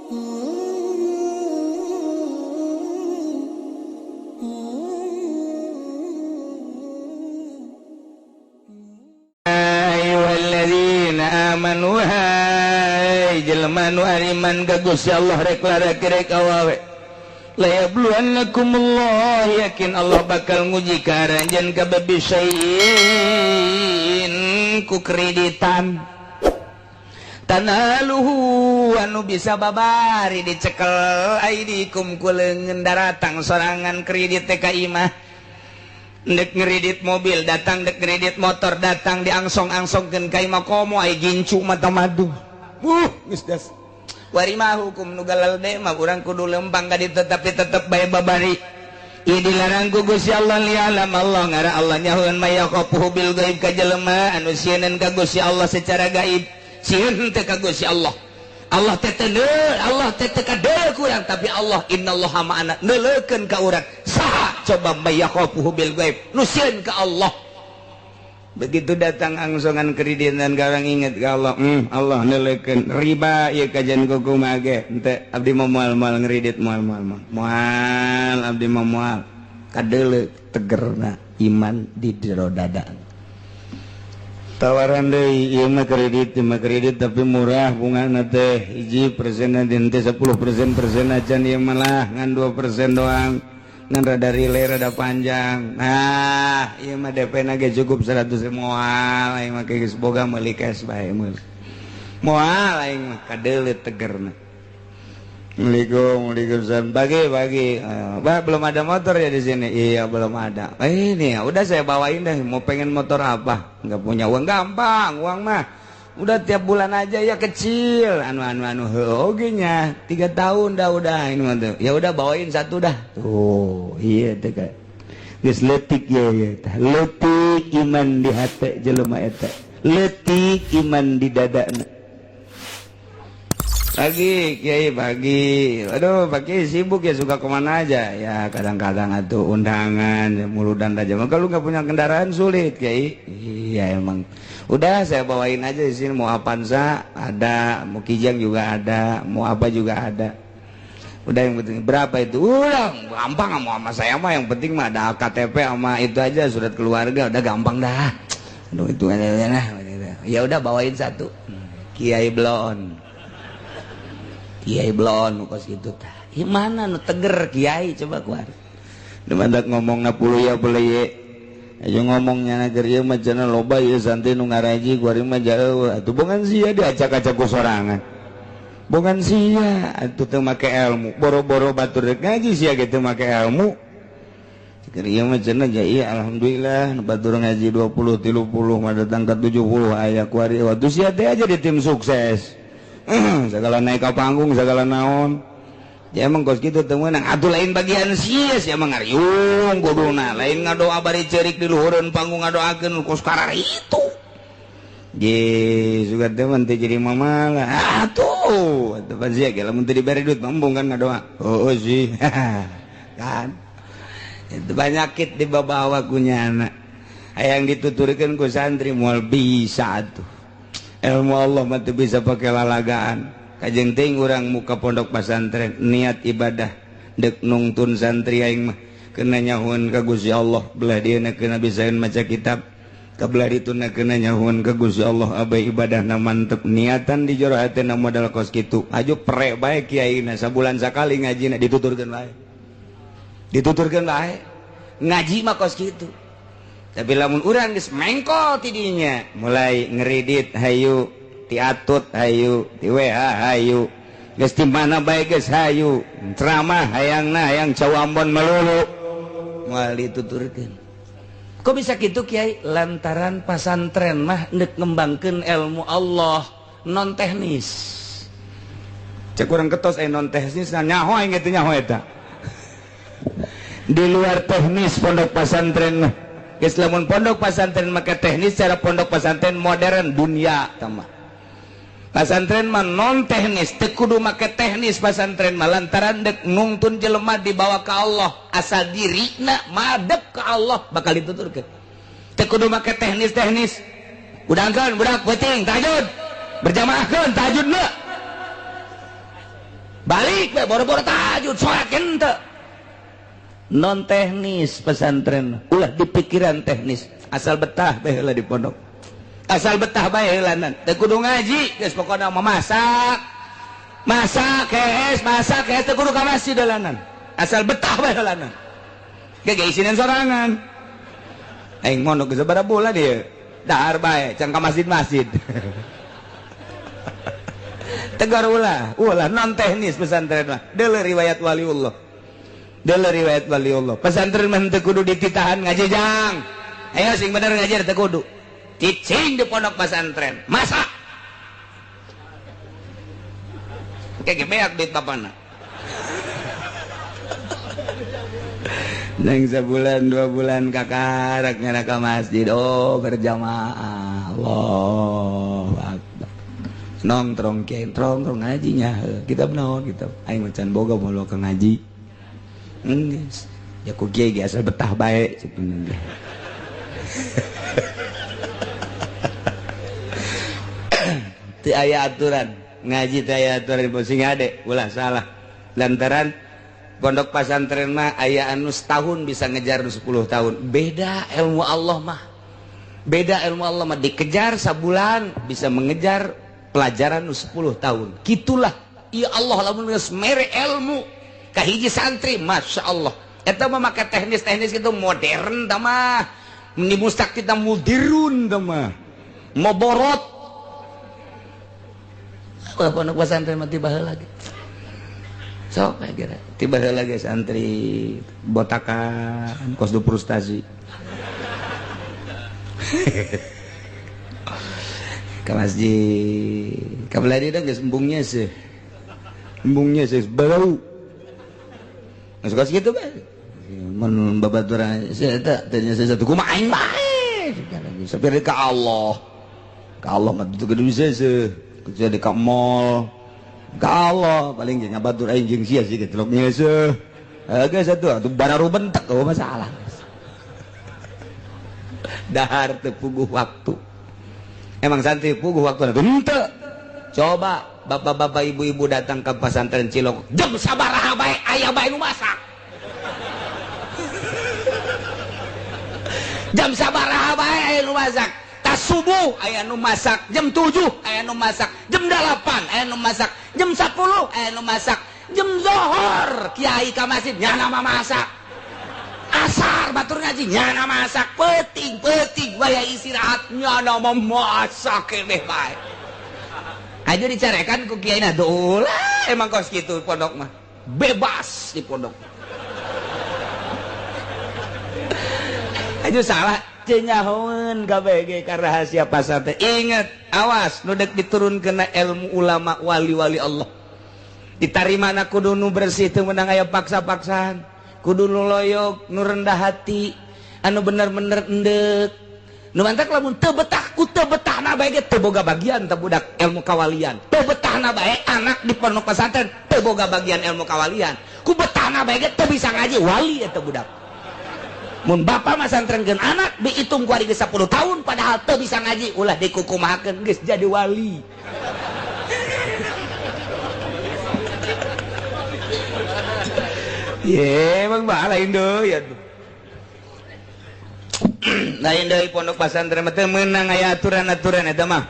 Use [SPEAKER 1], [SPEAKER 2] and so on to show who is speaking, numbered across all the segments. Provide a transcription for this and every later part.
[SPEAKER 1] Ayyuhalladzina amanu, hai jelema nu ariman ka Gusti Allah, rek lalaki rek awewe, la yabluwannakumullah, yakin Allah bakal nguji ka aranjeun kabeh, bisyai'in ku kreditan, tanaluhu anu bisa babari dicekel, aidikum ku leungeun. Daratang sorangan kredit teh ka imah, dek ngeredit mobil datang, dek ngeredit motor datang, diangsong-angsongkeun ka imah, komo ai gincu mata madu. Geus das wari mah hukum nu galalde mah urang kudu lempang ka ditu, tapi tetep bae babari. Ieu dilarang ku Gusti Allah. Lialam Allah, ngara Allah nyahoeun, may yakhafuhu bil gaib, ka jelema anu sieun ka Gusti Allah secara gaib. Sieun teh ka Gusti Allah, Allah teh teu, Allah teh teu kadeuleu ku urang, tapi Allah innallaha ma'ana, neuleukeun ka urang. Saha coba may yakhafuhu bil gaib, nu sieun ka Allah? Begitu datang angsongan kreditan, garang inget ke Allah, Allah neuleukeun. Riba ieu kajian kumaha ge henteu, abdi mah moal, moal ngredit, moal, moal, moal, moal, abdi mah moal. Kadeuleu tegerna iman di jero dada. Tawaran deui, ieu mah kredit, ieu mah kredit tapi murah bungana teh, 1% teh 10% persen acan, ieu malah ngan 2% doang, ngan rada relay, rada panjang. Nah, ieu mah DP na ge cukup 100. Moal aing mah, geus boga, meuli cash bae, meuli. Moal aing mah. Kadeuleu tegerna. Assalamualaikum, waalaikumsalam. Pagi, pagi. Bah, belum ada motor ya di sini? Iya, belum ada. Eh, ini ya, udah saya bawain deh. Mau pengen motor apa? Nggak punya uang, gampang, uang mah. Udah tiap bulan aja ya kecil. Anu anu anu, oke nya. 3 tahun dah, udah ini mah tuh. Ya udah, bawain satu dah. Tuh, iya tuh kan. Geus leutik ya ya tah. Leutik iman di hati jelema eta. Leutik iman di dadana. Pagi, Kiai, pagi. Aduh, pagi sibuk ya, suka kemana aja? Ya kadang-kadang atau undangan, ya, muludan aja. Maka lu nggak punya kendaraan sulit, Kiai. Iya emang. Udah saya bawain aja di sini, mau Avanza ada, mau Kijang juga ada, mau apa juga ada. Udah, yang penting berapa itu? Udah gampang, mau sama saya mah yang penting mah ada KTP sama itu aja, surat keluarga, udah gampang dah. Aduh, itu nah. Ya udah, bawain satu. Kiai Blon. Kiai Blon kos gitu tah. Mana nu teger kiai coba keluar. Mantak ngomong na puluh ya boleh ye. Ayo ngomongnya na ieu mah cenah loba ieu santri nu ngaraji, kuari mah jauh. Atuh bongan sia diacak-acak ku sorangan. Bongan sia atuh teu make ilmu. Boro-boro batur rek ngaji, sia ge teu make ilmu. Keur ieu mah cenah ja iya, alhamdulillah batur ngaji 20 30 mah datang ke 70 aya kuari. Waktu sia teh aja di tim sukses. Segala naik ke panggung, segala naon ya emang kos gitu teu meunang atuh. Lain bagian sia, sia mah ngariung kuduna, lain ngadoa bari ceurik di luhureun panggung, ngadoakeun kos karar itu. Je suka teh mah teu jadi mamalah atuh. Atuh pan sia ge lamun teu dibere duit embung kan ngadoa. Oh, sih kan itu banyakit dibawa ku nyana, hayang dituturkeun ku santri moal bisa atuh. Ilmu Allah mah teu bisa pakai lalagaan. Kajeng ting urang muka pondok pesantren niat ibadah, dek nungtun santri aing mah kena nyahuan ka Gusti Allah, belah dia kena bisaeun maca kitab, kabelah dituna kena nyahuan ka Gusti Allah, abai ibadahna mantep, niatan di jero hatena modal kos kitu. Aju prek bae kiaina, sabulan sakali ngajina, dituturkeun bae, dituturkeun bae, ngaji mah kos kitu. Tapi lamun urang geus mengkol tidinya, mulai ngeredit hayu, ti atut hayu, ti WA hayu, geus di mana bae geus hayu, ceramah hayangna hayang cau Ambon melulu, moal dituturkeun. Kok bisa gitu, Kiai? Lantaran pasantren mah ndek ngembangkeun ilmu Allah non teknis. Cek urang ketos non teknis, nyaho aing gitu, nyaho eta di luar teknis pondok pesantren mah. Geus lamun pondok pesantren maka teknis, cara pondok pesantren modern dunia tambah. Pasantren mah non teknis, teu kudu make teknis pasantren mah, lantaran dek nungtun jelema dibawa ke Allah, asal dirina madep ke Allah bakal dituturkeun. Teu kudu make teknis-teknis. Udangkeun budak peuting tahajud, berjamaahkeun tahajudna. Balik we boro-boro tahajud salat henteu. Non teknis pesantren, ulah dipikiran teknis, asal betah bae heula di pondok. Asal betah bae heulanan. Teu kudu ngaji, geus pokona mah masak. Masak kees, masak kees teu kudu ka masjid heulanan. Asal betah bae heulanan. Ge isinan sorangan. Aing mondok geus sabaraha bulan ieu. Dahar bae can ka masjid-masjid. Tegar ulah, ulah non teknis pesantren mah. Deuleu riwayat waliullah. Deuleu riwayat waliullah. Pesantren mah teu kudu dititahan ngaji jang. Ayo sing bener ngaji teu kudu. Cicing di pondok pesantren. Masak. Kayak beak duit bapana. Neng sebulan 2 bulan kakarak nyana ka masjid. Oh berjamaah. Allahu akbar. Nongtrong kiai nongtrong ngajinya. Kitab naon kitab. Aing macan boga moal ka ngaji. Geus. Ya ku kiai ge asal betah bae cenah. Teu aya aturan. Ngaji teu aya aturan sing ade ulah salah. Lantaran pondok pesantren mah aya anu setahun bisa ngejar 10 tahun. Beda ilmu Allah mah. Beda ilmu Allah mah dikejar sabulan bisa mengejar pelajaran 10 tahun. Gitulah ya Allah lamun geus mere ilmu ka hiji santri, Masya Allah. Eta mah make teknis-teknis gitu modern tah mah. Ni mustak kita mudirun tah mah. Moborot. Wah pondok pesantren mah tiba heula ge. Sok kira tiba heula ge santri botakan kos du frustasi. Ka masjid. Ka belah dieu geus embungnya sih. Embungnya sih bau. Geus kos kitu bae. Mun babaturan saya eta teh nya satu kumaha aing bae. Sampai ka Allah. Ka Allah mah teu kudu bisa seuh. Kecuali ka mall. Ka Allah paling jeung ngabatur aing jeung sia sih geus nyeuseuh. Geus atuh atuh bararu bentek oh masalah. Dahar teu puguh waktu. Emang santri puguh waktu henteu. Coba bapak-bapak ibu-ibu datang ke pesantren Cilok jam sabaraha bae aya bae nu masak. Jam sabaraha bae aya nu masak. Tas subuh aya nu masak, jam 7 aya nu masak, jam 8 aya nu masak, jam 10 aya nu masak, jam zohor kiai ka masjid nyana mah masak. Asar batur ngaji nyana masak, peuting-peuting waya istirahat nyana mah masak keneh bae. Aja dicarekan ku kiai na ulah emang kos kitu pondok mah. Bebas di pondok. Aja salah cenyahoeun kabeh ka rahasia pasar teh. Ingat, awas nu deuk diturunkeun ilmu ulama wali-wali Allah. Ditarimana kudu nu bersih teu meunang aya paksa-paksaan. Kudu nu loyok, nu rendah hati, anu bener-bener endek. Nu mantak lamun teu betah ku teu betahna bae ge teu boga bagian teh budak ilmu kawalian. Teu betahna bae anak di pondok pesantren teu boga bagian ilmu kawalian. Ku betahna bae ge teu bisa ngaji wali eta budak. Mun bapa masantrenkeun anak dihitung ku ari geus 10 tahun padahal teu bisa ngaji ulah dikukumahakeun geus jadi wali. Ye, emang bah lain deui atuh. Lain deui pondok pesantren mah teu meunang aya aturan-aturan eta mah.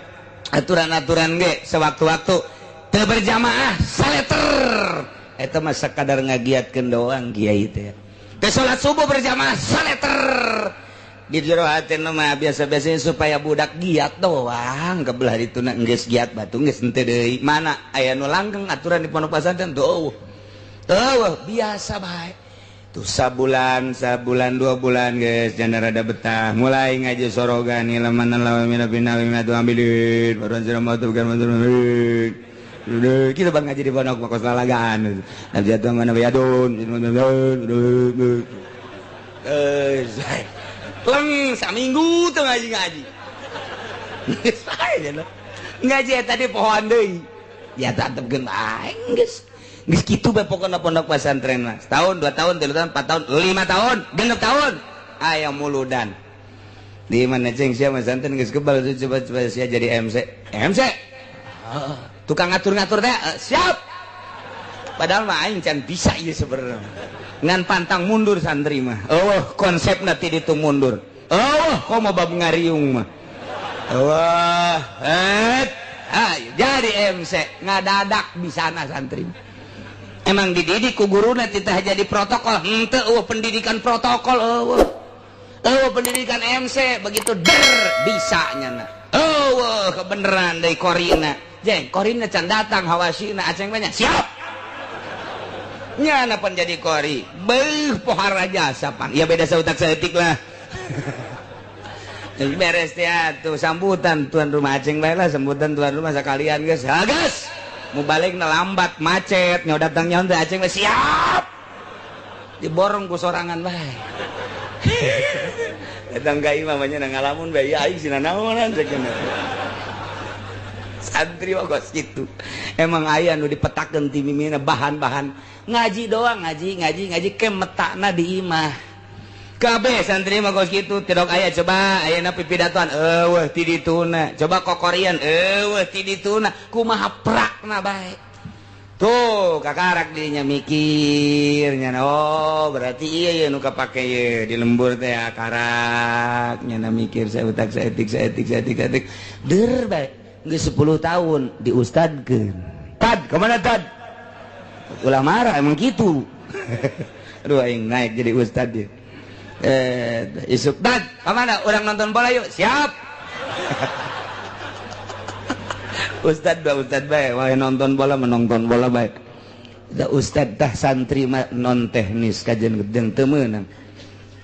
[SPEAKER 1] Aturan-aturan ge sewaktu-waktu teu berjamaah saleter. Eta mah sakadar ngagiatkeun doang kiai teh. Teu salat subuh berjamaah saleter. Di jero hatena mah biasa-biasanya supaya budak giat doang ke belah dituna geus giat batu geus henteu deui. Mana aya nu langgeng aturan di pondok pesantren tuh. Tuh biasa bae. Tuh sabulan, sabulan 2 bulan guys, jangan rada betah. Mulai ngaji sorogan ilaman lawan mina bina tu ambilin. Baruan ceramah tu bukan mantur. Kita bang ngaji di pondok mah kos lalagaan. Nabi jatuh mana bayadun. Leng saminggu tuh ngaji-ngaji. Ngaji tadi pohoan deui. Ya tetepkeun bae geus. Geus kitu bae pokona pondok pesantren mah. Setahun, 2 tahun, 3 tahun, 4 tahun, 5 tahun, 6 tahun aya muludan. Di mana ceng sia pesantren geus kebal coba-coba sia jadi MC. MC. Tukang ngatur-ngatur teh siap. Padahal mah aing can bisa ieu sebenarnya. Ngan pantang mundur santri mah. Oh, konsepna ti ditu mundur. Oh, komo bab ngariung mah. Wah, ayo jadi MC ngadadak di sana santri. Emang dididik ku guruna titah jadi protokol, henteu eueuh pendidikan protokol eueuh. Eueuh pendidikan MC begitu der bisa nyana. Eueuh kebeneran deui korina. Jeng, korina can datang hawasina aceng banyak. Siap. Nyana pan jadi kori. Beuh pohara jasa pan. Ya beda sautak saeutik lah. Beres ya tuh sambutan tuan rumah aceng bae lah, sambutan tuan rumah sekalian geus. Ha geus. Mau balik na lambat macet, nyawa datang nyawa teh aceng bae siap. Diborong ku sorangan bae. Datang ka imah mah nya ngalamun bae aing sina naonan cek. Santri mah kos kitu. Emang aya nu dipetakeun ti mimina bahan-bahan ngaji doang, ngaji ngaji ngaji ke metakna di imah. Kabeh santri mah kos kitu tidak aya coba ayeuna pipidatoan eueuh ti dituna coba kokorian eueuh ti dituna kumaha prakna bae tuh kakarak dinya mikir nya oh berarti iya ye nu kapake ye di lembur teh karak nya mikir saya utak saeutik saeutik saeutik saeutik der bae geus 10 tahun diustadkeun tad kemana tad ulah marah emang kitu. Aduh aing naik jadi ustad dia. Isuk dad kemana orang nonton bola yuk siap. Ustad dua ustad baik wah nonton bola menonton bola baik da ustad tah santri mah non teknis kajian gedeng teu meunang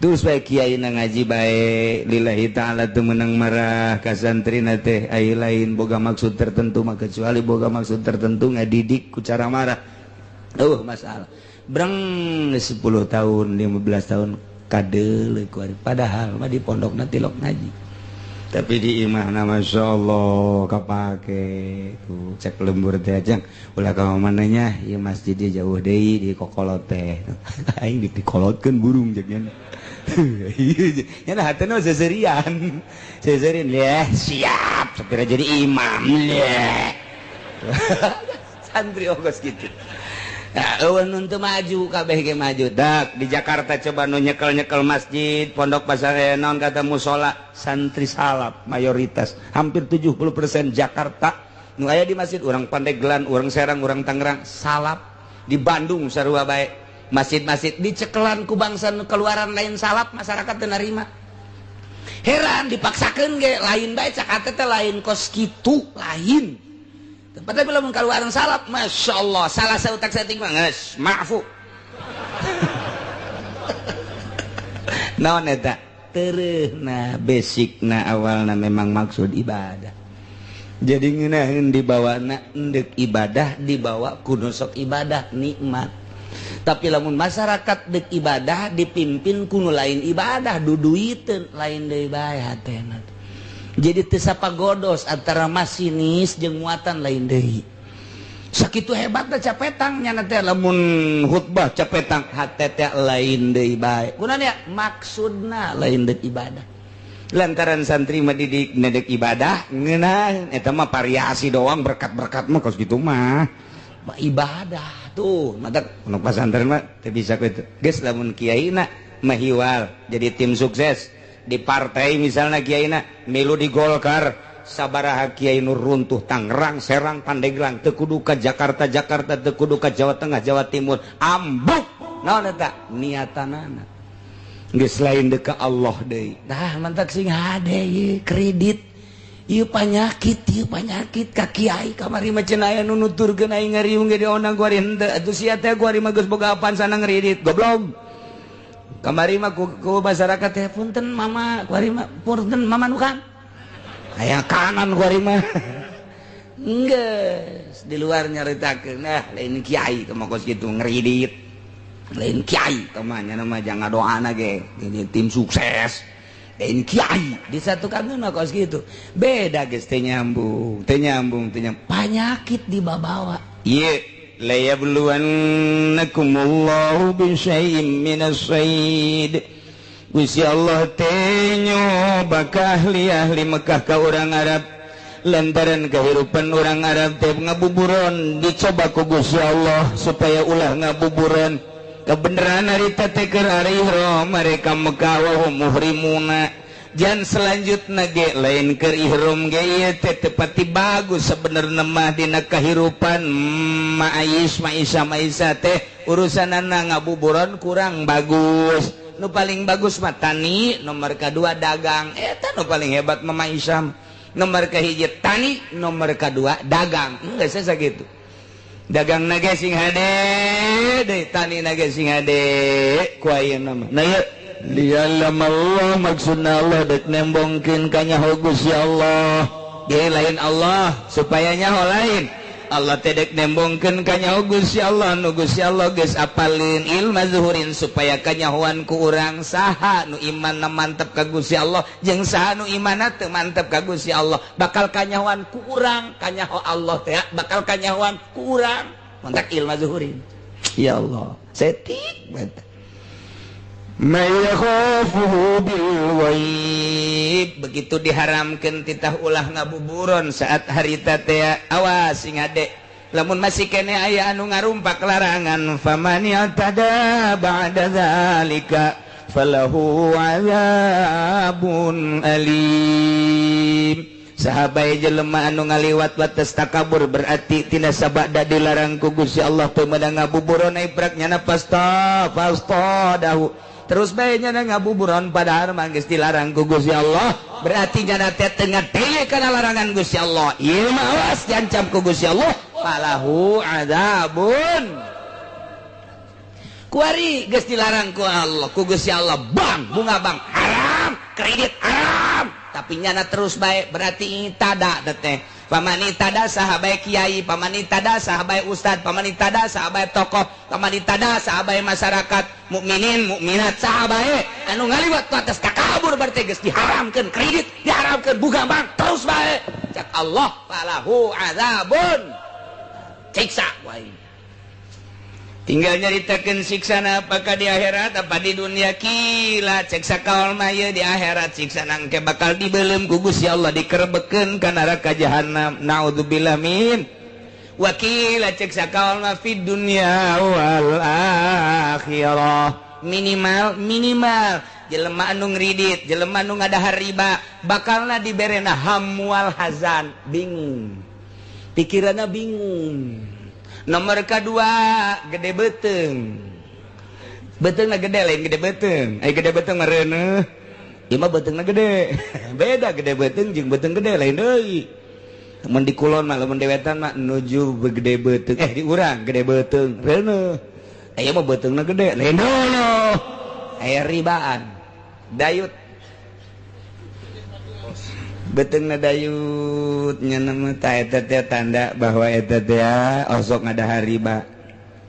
[SPEAKER 1] terus bae kiai na ngaji bae lillahi taala teu meunang marah ka santrina teh ai lain boga maksud tertentu mah kecuali boga maksud tertentu ngadidik ku cara marah masalah breng 10 tahun 15 tahun kadeuleuh ku ari padahal mah di pondokna tilok ngaji tapi di imahna masyaallah kapake tuh cek lembur teh ajang ulah ka mana nya ieu masjid dia jauh deui di kokolot teh aing dikolotkeun burung cek nya nya hatena seserian seserian leh siap sapira jadi imam leh santri ogos kitu. Nah, eueuh nu teu maju kabeh ge maju. Dak di Jakarta coba nu nyekel-nyekel masjid, pondok pasar naon kata musola, santri salaf mayoritas hampir 70% Jakarta nu aya di masjid urang Pandeglang, urang Serang, urang Tangerang salaf. Di Bandung sarua bae. Masjid-masjid dicekelan ku bangsa nu keluaran lain salaf masyarakat teu narima. Heran dipaksakeun ge lain bae cak hate teh lain kos kitu lain. Tempatnya belum keluaran salaf, masya Allah, salah sautak saeutik mah geus maafu. Naon eta? Tereuhna basicna awalna memang maksud ibadah. Jadi ngeunaheun dibawana endek ibadah dibawa kudu sok ibadah nikmat. Tapi lamun masyarakat dek ibadah dipimpin kudu lain ibadah duduiteun lain deui bae hatena. Jadi teu sapagodos antara masinis jeung muatan lain deui. Sakitu hebatna capetang nya teh lamun khutbah capetang hate teh lain deui bae. Kunaon ya maksudna lain deui ibadah. Lantaran santri mah didik nedek ibadah ngeunah eta mah variasi doang berkat-berkat mah kos kitu mah. Ibadah tuh matak pondok pesantren mah teu bisa kitu. Geus lamun kiaina mahiwal jadi tim sukses di partai misalnya kiaina milu di Golkar sabaraha kiai nu runtuh Tangerang Serang Pandeglang teu kudu ka Jakarta Jakarta teu kudu ka Jawa Tengah Jawa Timur ambuk naon eta niatanana geus lain deuk ka Allah deui tah mantak sing hade ieu kredit ieu penyakit ka kiai kamari mah cenah aya nu nuturkeun aing ngariung ge diondang ku ari henteu atuh sia teh ku ari mah geus boga apaan sana ngredit goblok. Kamari mah ku masyarakat teh punten mama ku ari mah punten mama nu kan aya kanan ku ari mah geus di luar nyaritakeun nah lain kiai teh mah kos kitu ngridit lain kiai teh mah nya mah jangan doana ge ini tim sukses lain kiai disatukan mah kos kitu beda geus teh nyambung teh nyambung teh nyambung panyakit dibabawa ieu layabluwannakumullahu bisyai'in minas sayd. Gusti Allah teh nyoba ka ahli-ahli Mekah ka urang Arab Lantaran kehidupan orang Arab teh ngabuburon, dicoba ku Gusti Allah supaya ulah ngabuburon. Kebenaran harita teh keur ihram mereka Mekah wa hum muhrimuna. Jan selanjutna ge lain keur ihram ge ieu teh tepati bagus sebenarnya mah dina kahirupan ma'ais ma'isa ma'isa teh urusanana ngabuburon kurang bagus. Nu paling bagus mah tani, nomor kedua dagang, eta nu paling hebat mah ma'isa. Nomor kahiji tani, nomor kedua dagang. Geus sakitu. Dagang na ge sing hade deui, tani na ge sing hade ku ayeuna mah. Nah ieu
[SPEAKER 2] Liyalam Allah maksudna Allah dek nembongkeun ka nyaho Gusti Allah.
[SPEAKER 1] Ge lain Allah supaya nyaho lain. Allah teh dek nembongkeun ka nyaho Gusti Allah, nu Gusti Allah geus apalin ilma zuhurin supaya kanyahoan ku urang saha nu imanna mantep ka Gusti Allah jeung saha nu imanna teu mantep ka Gusti Allah, bakal kanyahoan ku urang kanyaho Allah teh bakal kanyahoan ku urang mantak ilma zuhurin. Ya Allah, setik banget. Begitu diharamkan titah ulah ngabuburon saat harita teh, awas sing hade lamun masih kene aya anu ngarumpak larangan, faman yatada ba'da zalika falahu azabun alim. Sahabai jelema anu ngaliwat wates takabur berarti tina sabada dilarang ku Gusti Allah teu meunang ngabuburon iprak nyana pasta pasta dahu terus bae nyana ngabuburon padahal mah geus dilarang ku Gusti Allah, berarti nyana teh teu ngadeye kana larangan Gusti Allah. Ieu mah awas diancam ku Gusti Allah, falahu adzabun. Kuari geus dilarang ku Allah, ku Gusti Allah, bang bunga bang haram, kredit haram, tapi nyana terus bae berarti tada teh. Pamani tada saha bae kiai, pamani tada saha bae ustad, pamani tada saha bae tokoh, pamani tada saha bae masyarakat mukminin mukminat saha bae anu ngaliwat ku atas takabur berarti geus diharamkeun kredit, diharamkeun bunga bank, terus bae cak Allah falahu azabun, siksa wae. Tinggal nyaritakeun siksana apakah di akhirat apa di dunia. Kila cek sakaol mah ieu di akhirat siksana engke bakal dibeuleum ku Gusti Allah, dikerebekeun ka neraka jahanam, naudzubillah min. Wa kila cek sakaol mah fid dunya wal akhirah. Minimal minimal jelema anu ngridit, jelema anu ngadahar riba bakalna diberena hamwal hazan, bingung pikiranna, bingung. Nomor kedua gede beteng, betengna gede lain gede beteng, ai gede beteng mah reuneuh, ieu mah betengna gede. Beda gede beteng jeung beteng gede lain deui. Mun di kulon mah lamun dewetan mah nuju gede beteng, di urang gede beteng reuneuh, aya mah betengna gede lain deui. Aya ribaan dayut betengna dayut nya mah ta eta teh tanda bahwa eta teh osok ngadahar riba.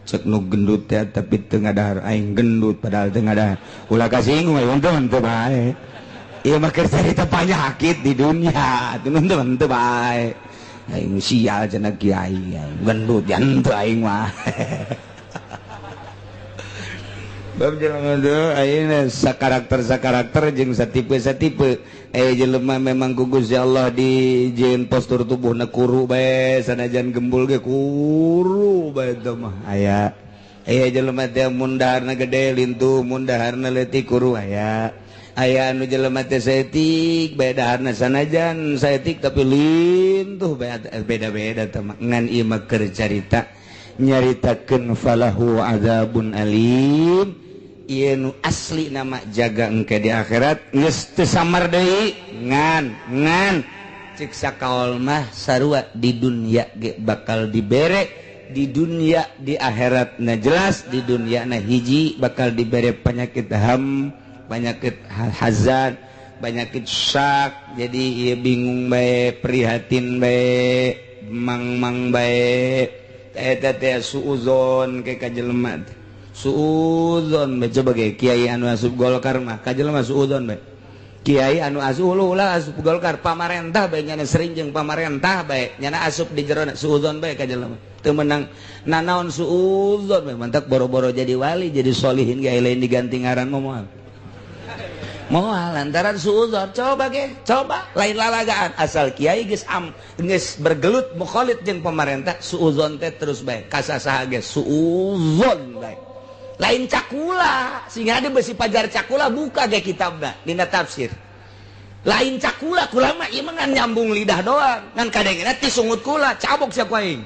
[SPEAKER 1] Cek nu gendut teh tapi teu ngadahar, aing gendut padahal teu ngadahar, ulah kasinggung aing teu teu bae. Ieu mah keur carita penyakit di dunia teu teu bae. Aing sial cenah kiai gendut jan teu aing mah. Bab jelema teh ayeuna sakarakter sakarakter jeung satipe satipe. Jelema memang ku Gusti Allah dijieun postur tubuhna kuru bae, sanajan gembul ge kuru bae teh mah aya. Jelema teh mun daharna gede lintuh, mun daharna leutik kuru aya. Aya anu jelema teh saeutik bae daharna, sanajan saeutik tapi lintuh bae, beda-beda teh mah. Ngan ieu mah keur carita nyaritakeun falahu azabun alim. Ieu nu asli nama jaga engke di akhirat geus teu samar deui, ngan ngan cek sakaol mah sarua di dunia ge bakal dibere, di dunia di akhirat na jelas di dunia na hiji bakal dibere penyakit ham, penyakit hazan, penyakit syak. Jadi ieu bingung bae, prihatin bae, mang-mang bae. Eta teh suuzon ke ka jelema teh. Suuzon bae coba ge kiai anu asup Golkar mah ka jelema suuzon bae. Kiai anu asup ulah asup Golkar pamarentah bae nyana sering jeung pamarentah bae nyana asup di jerona suuzon bae ka jelema. Teu meunang nanaon suuzon bae mantak boro-boro jadi wali jadi solihin ge lain diganti ngaran mah moal. Moal lantaran suudzon. Coba ge, coba lain lalagaan, asal kiai geus am geus bergelut mukhalid jeung pemerintah, suudzon teh terus bae ka sasaha ge, suudzon bae. Lain cakula sehingga ada besi pajar cakula, buka ge kitabna dina tafsir. Lain cakula, kula mah ieu mah ngan nyambung lidah doang, ngan kadengena ti sungut kula cabok sia ku aing.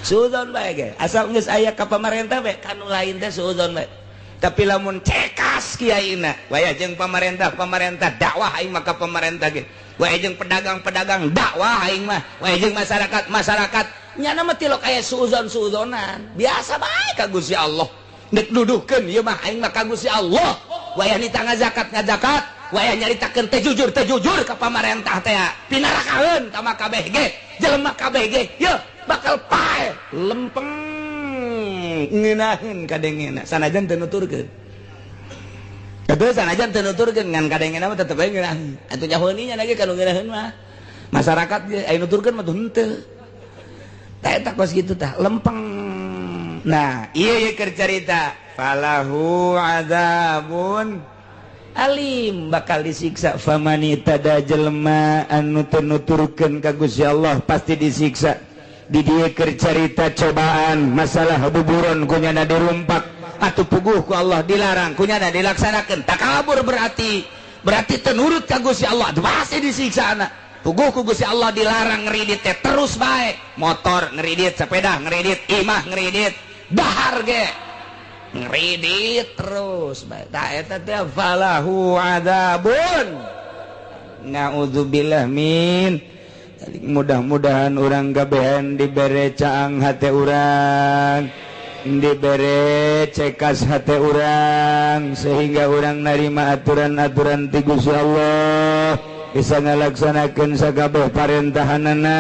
[SPEAKER 1] Suudzon bae ge, asal geus aya ka pamarentah bae, kanu lain teh suudzon bae. Tapi lamun cekas kiaina waya jeung pamarentah, pamarentah dakwah aing mah ka pamarentah ge, waya jeung pedagang-pedagang dakwah aing mah, waya jeung masyarakat masyarakat nyana mah tilok aya suuzon suuzonan biasa bae ka Gusti Allah. Dek duduhkeun ieu mah aing mah ka Gusti Allah. Waya nita ngazakat ngazakat, waya nyaritakeun teh jujur teh jujur ka pamarentah teh, pinarakaeun ka mah kabeh ge, jelema kabeh ge ye bakal pae lempeng ngeunaheun kadengena sanajan teu nuturkeun. Atuh sanajan teu nuturkeun, ngan kadengena mah tetep bae ngeunaheun. Atuh nyahoeun nya lagi kalau ngeunaheun mah masyarakat ge, aya nuturkeun mah tuh henteu. Tah, eta kos kitu tah lempeng. Nah, ieu ye keur carita falahu adzabun alim, bakal disiksa. Famani'tada, jelema anu teu nuturkeun ka Gusti Allah pasti disiksa. Di dieu keur carita cobaan masalah buburon, kunyana dirumpak atau puguh ku Allah dilarang, kunyana dilaksanakan takabur, berarti berarti teu nurut ka Gusti Allah. Atuh pasti disiksa anak. Puguh ku Gusti Allah dilarang ngeridit teh terus bae, motor ngeridit, sepeda ngeridit, imah ngeridit, dahar ge ngeridit terus bae. Tah, eta teh falahu adzabun, naudzubillah min. Mudah-mudahan urang kabehan dibere caang hate urang, dibere cekas hate urang, sehingga urang narima aturan-aturan ti Gusti Allah, bisa ngalaksanakeun sakabeh parentahanana,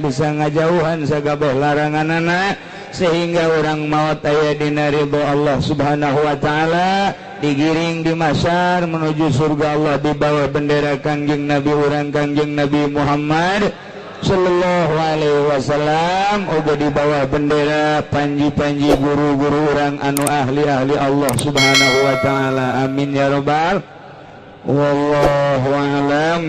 [SPEAKER 1] bisa ngajauhan sakabeh laranganana, sehingga urang maut aya dina ridho Allah Subhanahu wa taala, digiring di mahsyar menuju surga Allah di bawah bendera Kangjeng Nabi urang, Kangjeng Nabi Muhammad sallallahu alaihi wasallam, uga di bawah bendera panji-panji guru-guru urang anu ahli-ahli Allah Subhanahu wa taala. Amin ya rabbal. Wallahu alam.